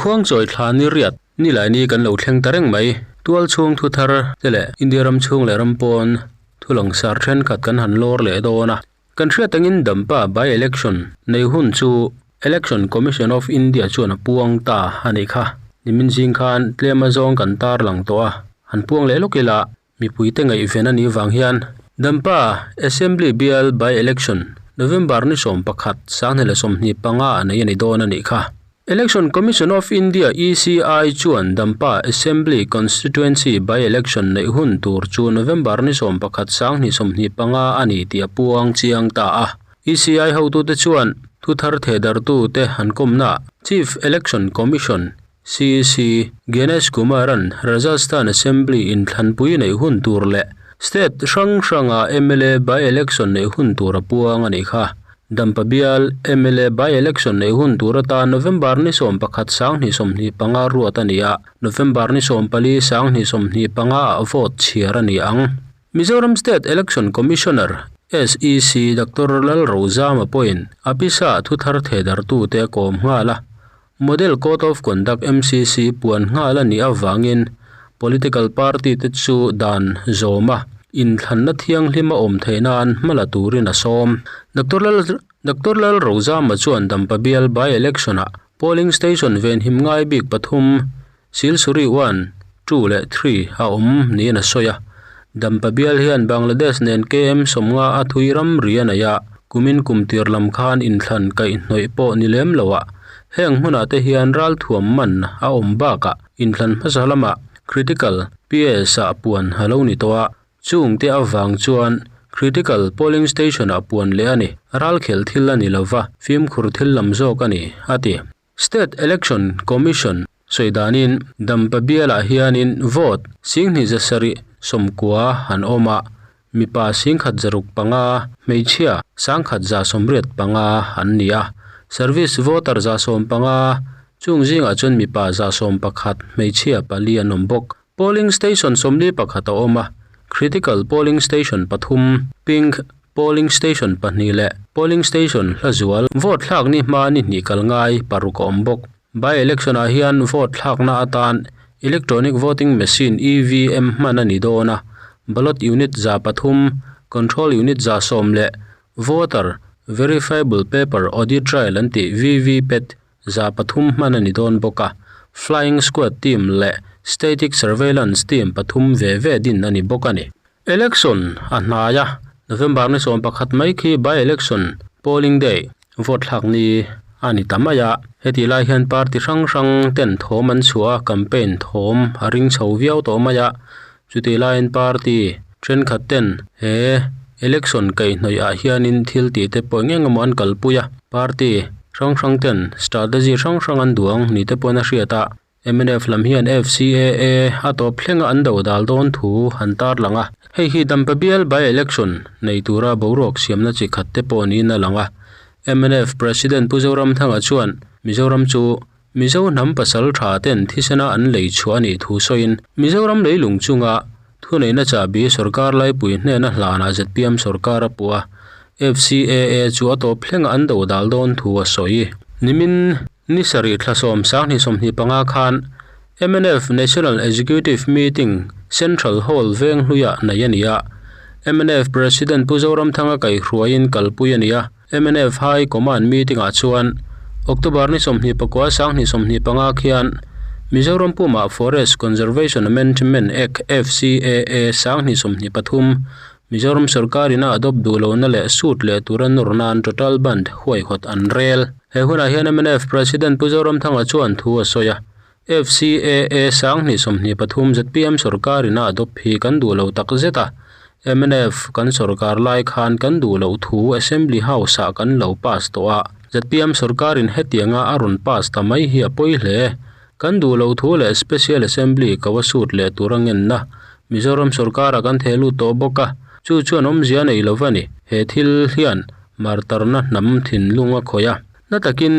Khuangchawi thla ni riat nilai ni kan lo thleng ta reng mai. Tual chhung thu thar te leh India ram chhung leh ram pawn thu langsar thenkhat kan han lawr leh dawn a. Kan hriat angin Dampa by election nei hun chu Election Commission of India chuan a puang ta a nih kha. Nimin zing khan tlem azawng kan tarlang tawh a, han puang leh lawk ila Mipuite ngaihven a nih vang hian Dampa Assembly bial by-election November ni 11 sanghnih leh 25 ah nei a ni dawn a nih kha. Election Commission of India, ECI, chuan Dampa Assembly Constituency by-election neih hun tur chu November ni 11 sanghnih 25 a ni tih a puang chiang ta a. ECI hotute chuan thuthar thehdartute an kawmnaah Chief Election Commission, CEC, Ganesh Kumar-a'n Rajasthan Assembly inthlanpui neih hun tur leh state hrang hranga mla by-election neih hun tur a puang a nih kha. Dampa bial mla by-election neih hun tur atan November ni 11 2025 ruat a ni a, November ni 14 2025 ah vote chhiar a ni ang. Mizoram State Election Commissioner, SEC, Doctor Lalrozama pawhin a pisa thuthar thehdartute a kawm nghal a. Model Code of Conduct, MCC, puan nghal a nih avangin political party te chu dan zawm a, inthlanna thianghlim a awm theih nan hma la turin a sawm. Doctor Lal Doctor Lalrozama chuan Dampa bial by-election-ah polling station venhim ngai bik pathum, Silsuri one, two leh three a awm niin a sawi a. Dampa bial hian Bangladesh nen KM 50 a thui ramri a nei a, kumin kum tir lam khan inthlan kaihhnawih pawh ni lem loah heng hmunah te hian ralthuam man a awm bakah inthlan hmasa lamah critical PS ah puan a lo ni tawh a, chungte avang chuan critical polling station ah puan leh a ni. Ralkhel thil a ni lova, fimkhur thil lam zawk a ni, a ti. State Election Commission sawi danin Dampa bialah hianin vote 27 sawmkua an awm a, mipa 105, hmeichhia 1185 an ni a. Service voter 150, chung zingah chuan mipa 111, hmeichhia pali an awm bawk. Polling station 41 a awm a, critical polling station pathum, pink polling station pahnih leh polling station hlazual vote thlak ni hma ni hnih kal ngai paruk a awm bawk. By election ah hian vote thlakna atan electronic voting machine, EVM, hman a ni dawn a, ballot unit 300, control unit 10 leh voter verifiable paper audit trail an tih VVPAT 300 hman a ni dawn bawk a, flying squad team leh static surveillance team pathum ve ve din a ni bawk a ni. Election a hnai a, November ni 11 mai khi by-election polling day vote thlak ni a ni ta mai a, hetih lai hian party hrang hrang ten thawm an chhuah a, campaign thawm a ring chho viau tawh mai a, chutih laiin party thenkhat ten he election kaihhnawih ah hianin thil tih te pawh eng eng emaw an kalpui a, party hrang hrang ten strategy hrang hrang an duang ni te pawhin a hriat a. Mnf lam hian FCAA a tawp thlenga an do dal dawn thu an tarlang a, hei hi Dampa bial by-election nei tura boruak siamna chi khat te pawh niin a lang a. Mnf President Pu Zoramthanga chuan Mizoram chu Mizo hnam pasal tha ten thisena an lei chhuah a nih thu sawiin Mizoram leilung chunga thuneihna chahbi sorkar laipui hnena hlanah zpm sorkar a puh a, FCAA chu a tawp thlenga an do dal dawn thu a sawi. Nimin Ni sarih thla sawm sanghnih 25 khan mnf National Executive Meeting Central Hall veng hluiah nei a ni a. Mnf President Pu Zoramthanga kaihhruaiin kalpui a ni a. Mnf High Command Meeting-ah chuan October ni 24 sanghnih 25 khian Mizoram pumah Forest Conservation Amendment Act, FCAA, sanghnih 23 Mizoram sorkarin a adopt duh lohna leh suit leh tura nawr nan total bandh huaihawt an rel. He hunah hian mnf President Pu Zoramthanga chuan thu a sawi a, FCAA 2023 zpm sorkarin a adopt hi kan duh lo tak zet a, mnf kan sorkar lai khan kan duh loh thu Assembly House-ah kan lo pass tawh a, zpm sorkarin hetianga a rawn pass ta mai hi a pawi hle. Kan duh loh thu leh Special Assembly ko a suit leh tur a ngenna Mizoram sorkara kan theh lut tawh bawk a, chu chuan awmzia nei lo va ni. He thil hian martarna hnam thinlung a khawih a, na takin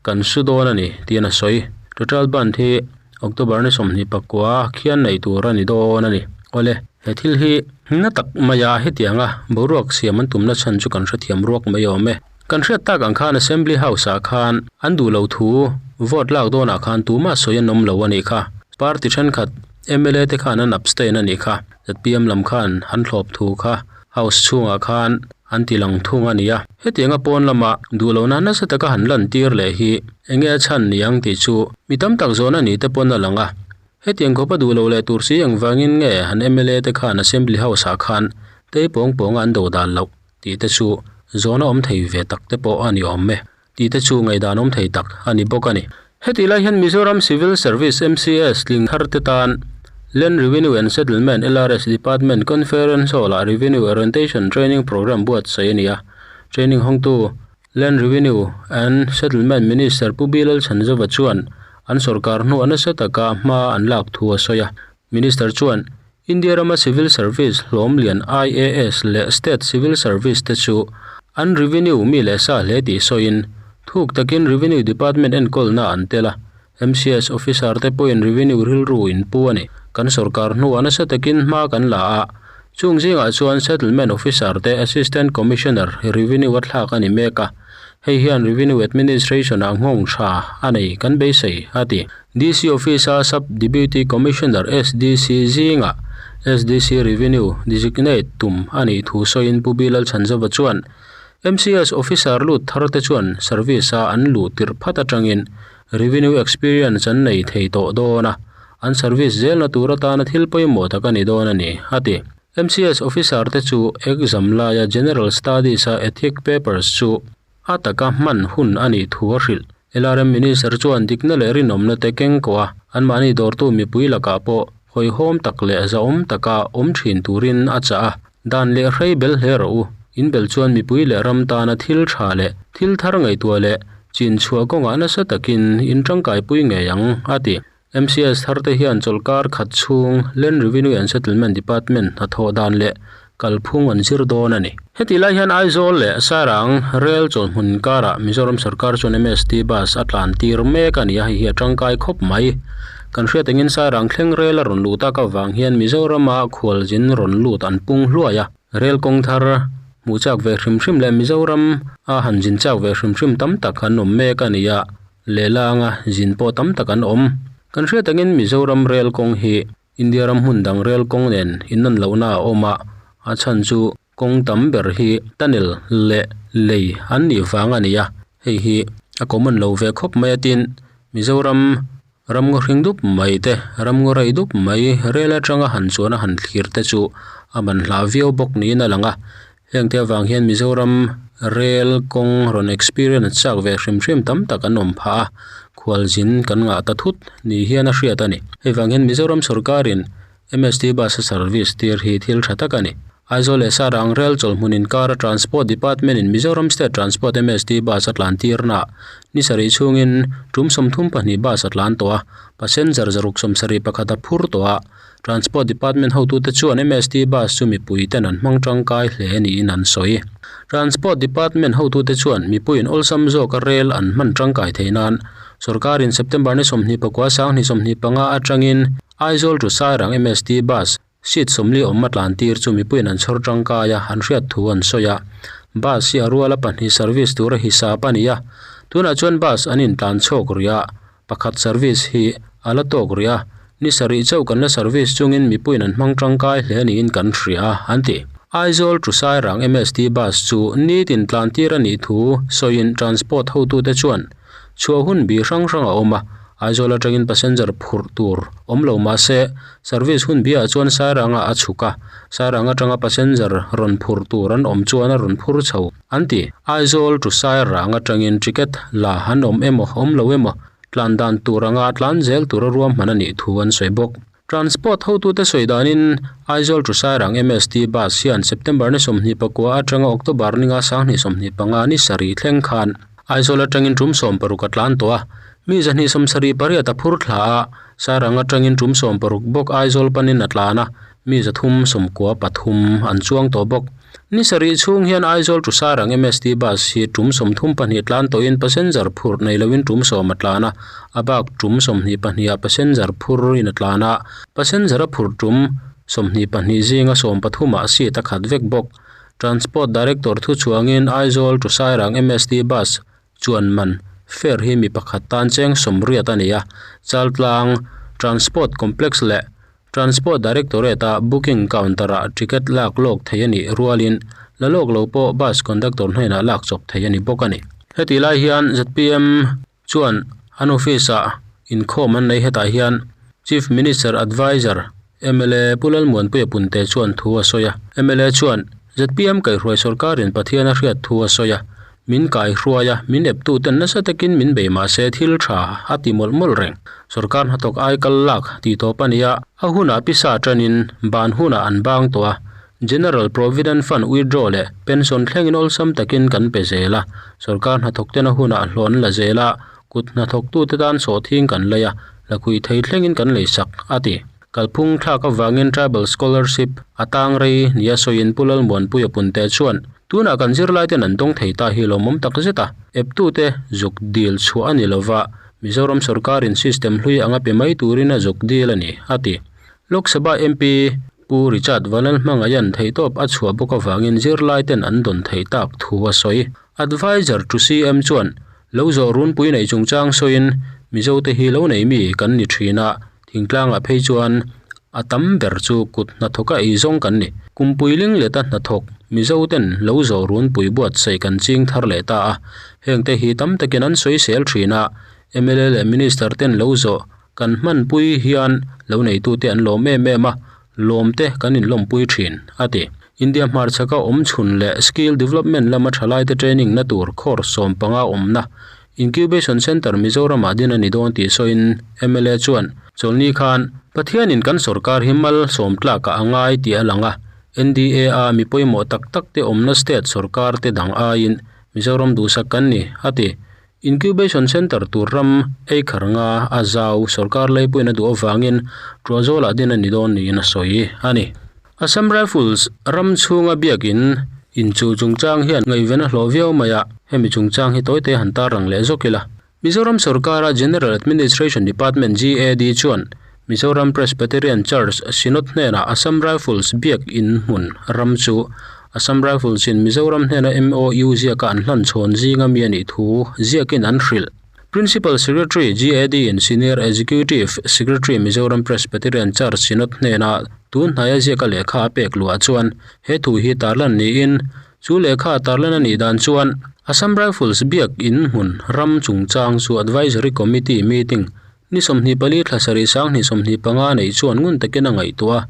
kan su dawn a ni, tiin a sawi. Total bandh hi October ni 29 khian neih tur a ni dawn a ni. Awle, he thil hi na tak maia hetianga boruak siam an tumna chhan chu kan hrethiam ruak mai awm e. Kan hriat tak ang khan Assembly House ah khan an duh lo thu Vote lak dawnah khan tumah sawi an awm lo a nih kha. Party thenkhat mla te khan an abstain a nih kha. Zpm lam khan an thlawp thu kha House chhungah khan an ti lang thung a ni a. Hetianga pawn lama duh lohna nasa taka han lantir leh hi enge a chhan ni ang tih chu mi tam tak zawhna ni te pawn a lang a. Hetiang khawpa duh lo leh tur si engvangin nge an mla te khan Assembly House ah khan tei pawng pawnga an do dan loh tih te chu zawhna awm thei ve tak te pawh a ni awm e tih te chu ngaihdan awm thei tak a ni bawk a ni. Hetih lai hian Mizoram Civil Service, MCS, tling thar te tan Land Revenue and Settlement, LRS, Department Conference Hall-ah Revenue Orientation Training Programme buatsaih a ni a. Training hawngtu Land Revenue and Settlement Minister Pu Bilal Chhanzova chuan an sorkar hnuah nasa taka hma an lak thu a sawi a. Minister chuan India rama Civil Service hlawm lian IAS leh State Civil Service te chu an revenue mi leh sa hle tih sawiin thuk takin Revenue Department enkawlna an tel a. MCS officer te pawhin revenue rilru in pu a ni. Kan sorkar hnuah nasa takin hma kan la a. Chung zingah chuan Settlement Officer te Assistant Commissioner Revenue a thlak a ni mek a, hei hian Revenue Administration ah nghawng tha a nei kan beisei, a ti. DC Office-a Sub Deputy Commissioner, SDC, zingah SDC Revenue designate tum a nih thu sawiin Pu Bilal Chhanzova chuan MCS Officer lut thar te chuan service-a an luh tirh phat atangin Revenue experience an nei thei tawh dawn a, an service zelna tur atana thil pawimawh tak a ni dawn a ni, a ti. MCS officer te chu exam laia General Studies a Ethic papers chu a taka hman hun a nih thu a hrilh. LRM Minister chuan dikna leh rinawmna te keng kawh a, anmahni dawrtu mipui lakah pawh hawihhawm tak leh zahawm taka awm thin turin a chah a, Dan leh hrei bel hle rawh u, in bel chuan mipui leh ram tana thil tha leh thil thar ngaihtuah leh chin chhuah kawngah nasa takin in tangkaipui ngei ang, a ti. MCS thar te hian chawlhkar khat chhung Land Revenue and Settlement Department hnathawh dan leh kalphung an zir dawn a ni. Hetih lai hian Aizawl leh Sairang rel chawlhmun karah Mizoram sorkar chuan MST bus a tlan tir mek a ni a, hei hi a tangkai khawp mai. Kan hriat engin Sairang thleng rel a rawn luh tak avang hian Mizorama khualzin rawn lut an pung hluai a, rel kawng thar hmuh chak ve hrim hrim leh Mizoram a han zin chak ve hrim hrim tam tak an awm mek a ni a, lehla anga zin pawh tam tak an awm. Kan hriat angin Mizoram rel kawng hi India ram hmun dang rel kawng nen innan lohna a awm a, a chhan chu kawng tam ber hi tunnel leh lei an nih vang a ni a, hei hi a common lo ve khawp mai a tin Mizoram Ramngaw hring dup mai te, ramngaw rei dup mai rel atanga han chuan a han thlir te chu a man hlah viau bawk niin a lang a. Heng te avang hian Mizoram rel kawng rawn experience chak ve hrim hrim tam tak an awm phah a, khualzin kan ngah ta thut ni hian a hriat a ni. Hei vang hian Mizoram sorkarin MST bus a service tir hi thil tha tak a ni. Aizawl leh Sarang rel chawlhmun inkara Transport Department in Mizoram State Transport MST bus a tlan tirna ni sarih chhungin tum 32 bus a tlan tawh a, passenger zaruk 71 a phur tawh a. Transport Department hotute chuan MST bus chu mipui ten an hmang tangkai hle niin an sawi. Transport Department hotute chuan mipuiin awlsam zawka rel an hman tangkai theih nan sorkarin September ni 24 2025 atangin Aizawl to Sairang MST bus seat 40 awm a tlan tir chu mipuiin an chhawr tangkai a, an hriat thu an sawi a. Bus hi a ruala pahnih service tura hisap a ni a, tunah chuan bus an intlan chhawk rih a, pakhat service hi a la tawk rih a, ni sarih chauh kan la service chungin mipuiin an hmang tangkai hle niin kan hria a, an ti. Aizawl to Sairang MST bus chu nitin tlan tir a nih thu sawiin transport hotute chuan Chhuah hun bi hrang hrang a awm a, Aizawl atangin passenger phurh tur awm lo mah se service hun biah chuan Sairanga a chhuk a, Sairang atanga passenger rawn phurh tur an awm chuan a rawn phur chho an ti. Aizawl to Sairang atangin ticket la an awm emaw awm lo emaw tlan dan tur anga tlan zel tura ruahman a nih thu an sawi bawk. Transport hotute sawi danin Aizawl to Sairang MST bus hian September ni 29 atanga October ni nga 2025 ni sarih thleng khan Aizawl atangin tum 60 a tlan tawh a, mi 278 a phur thla a, Sairang atangin tum 60 bawk Aizawl panin a tlan a, mi 393 an chuang tawh bawk. Ni sarih chhung hian Aizawl to Sairang MST bus hi tum 32 tlan tawhin passenger phurh nei loin tum 10 a tlan a, a bak tum 22 ah passenger phurin a tlan a, passenger a phurh tum 22 zinga 13 ah seat a khat vek bawk. Transport Director thu chuangin Aizawl to Sairang MST bus chuan man. Fare hi mi pakhat tan cheng 80 a ni a, Chaltlang Transport Complex leh Transport Directorate a booking counter ah ticket lak lawk theih a nih rualin la lawk lo pawh bus conductor hnenah lak chawp theih a ni bawk a ni. Hetih lai hian zpm chuan an office ah inkhawm an nei hetah hian Chief Minister Adviser mla Pu Lalmuanpuia Punte chuan thu a sawi a. Mla chuan zpm kaihhruai sorkarin Pathian a hriat thu a sawi a. Min kaihruai a, min eptu ten nasa takin min bei mah se thil tha a ti mawlh mawlh reng. Sorkar hnathawk ai kal lak tih tawp a ni a, a hunah pisa tanin ban hunah an bang tawh a. General Provident Fund withdraw leh pension thlengin awlsam takin kan pe zel a. Sorkar hnathawk ten a hunah hlawh an la zel a, kut hnathawktute tan sawhthing kan lei a, lakhuih thei thlengin kan lei sak, a ti. Kalphung thlak avangin Tribal Scholarship a tang rei nia sawiin Pu Lalmuanpuia Punte chuan, Tunah kan zirlaiten an dawng thei ta hi lawmawm tak zet a, eptute zuk dil chhuah a ni lova, Mizoram sorkarin system hlui anga pe mai turin a zuk dil a ni, a ti. Lok Sabha MP Pu Richard Vanlalhmangaian theihtawp a chhuah bawk avangin zirlaiten an dawn theih tak thu a sawi. Adviser to CM chuan, Lo zawh runpui neih chungchang sawiin, Mizote hi lo nei mi kan ni thin a, Thingtlangah phei chuan a tam ber chu kut hnathawka ei zawng kan ni. Kumpui ling leta hnathawk Mizo ten lo zawh runpui buatsaih kan ching thar leh ta a. Hengte hi tam takin an sawi sel thin a, mla leh Minister ten lo zawh kan hmanpui hian lo neitute an lawm em em a, lawmte kan inlawmpui thin, a ti. India hmarchhaka awm chhun leh skill development lama thalaite training na tur course 15 awmna Incubation Centre Mizoramah din a ni dawn tih sawiin mla chuan, Chawlhni khan Pathianin kan sorkar hi mal sawm tlakah a ngai tih a lang a, NDA a mi pawimawh tak tak te awmna state sorkar te dang aiin Mizoram duhsak kan ni, a ti. Incubation Centre tur ram ei khar nga a zau sorkar leipuiin a duh avangin Tuahzawlah din a ni dawn niin a sawi a ni. Assam Rifles ram chhunga biakin inchuh chungchang hian ngaihven a hlawh viau mai a, hemi chungchang hi tawite han tarlang leh zawk ila. Mizoram sorkara General Administration Department, GAD, chuan Mizoram Presbyterian Church Synod hnenah Assam Rifles biak in hmun ram chu Assam Rifles in Mizoram hnena MOU ziaka an hlan chhawn zinga mi a nih thu ziakin an hrilh. Principal Secretary GAD in Senior Executive Secretary Mizoram Presbyterian Church Synod hnena tun hnaia ziaka lehkha a pek luah chuan he thu hi tarlan niin chu lehkha tarlan a nih dan chuan Assam Rifles biak in hmun ram chungchang chu Advisory Committee meeting ni 24 thla sarih 2025 neih chuan ngun takin a ngaihtuah a.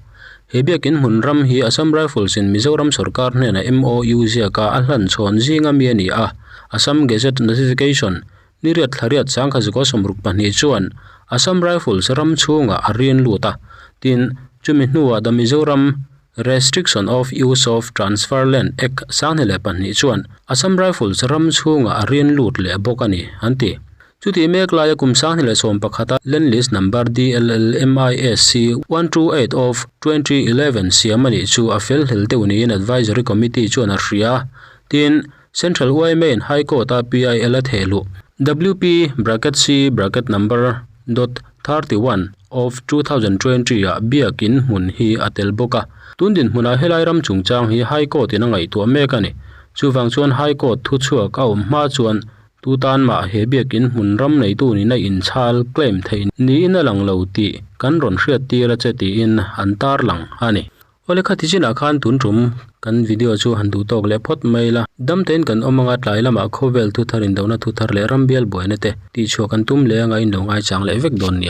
He biak in hmun ram hi Assam Rifles in Mizoram sorkar hnena MOU ziaka a hlan chhawn zinga mi a ni a. Assam Gazette Notification, Ni riat thla riat 1962 chuan Assam Rifles ram chhungah a rin lut a, tin, chumi hnuah The Mizoram Restriction of Use of Transfer Land Act 2002 chuan Assam Rifles ram chhungah a rin lut leh bawk a ni, an ti. Chutih mek laia kum 2011 a Land List Number DLLMISC 128 of 2011 siam a nih chu a fel hlel deuh niin Advisory Committee chuan a hria. Tin, Central yma in High Court a PIL a theh luh WP bracket C bracket number dot 31 of 2020 ah biak in hmun hi a tel bawk a. Tun dinhmunah helai ram chungchang hi High Court in a ngaihtuah mek a ni. Chuvang chuan High Court thuchhuak a awm hma chuan tu tan mah he biak in hmun ram neitu nihna inchhal claim theih niin a lang lo tih kan rawn hriat tir a che tiin an tarlang a ni. Awle kha tichinah khan tun tum kan video chu han duh tawk leh phawt mai la. Dam tein kan awm anga tlai lamah khawvel thu thar indona thu thar leh ram bial buaina te tih chhuah kan tum leh anga in lo ngaichang leh vek dawn nia.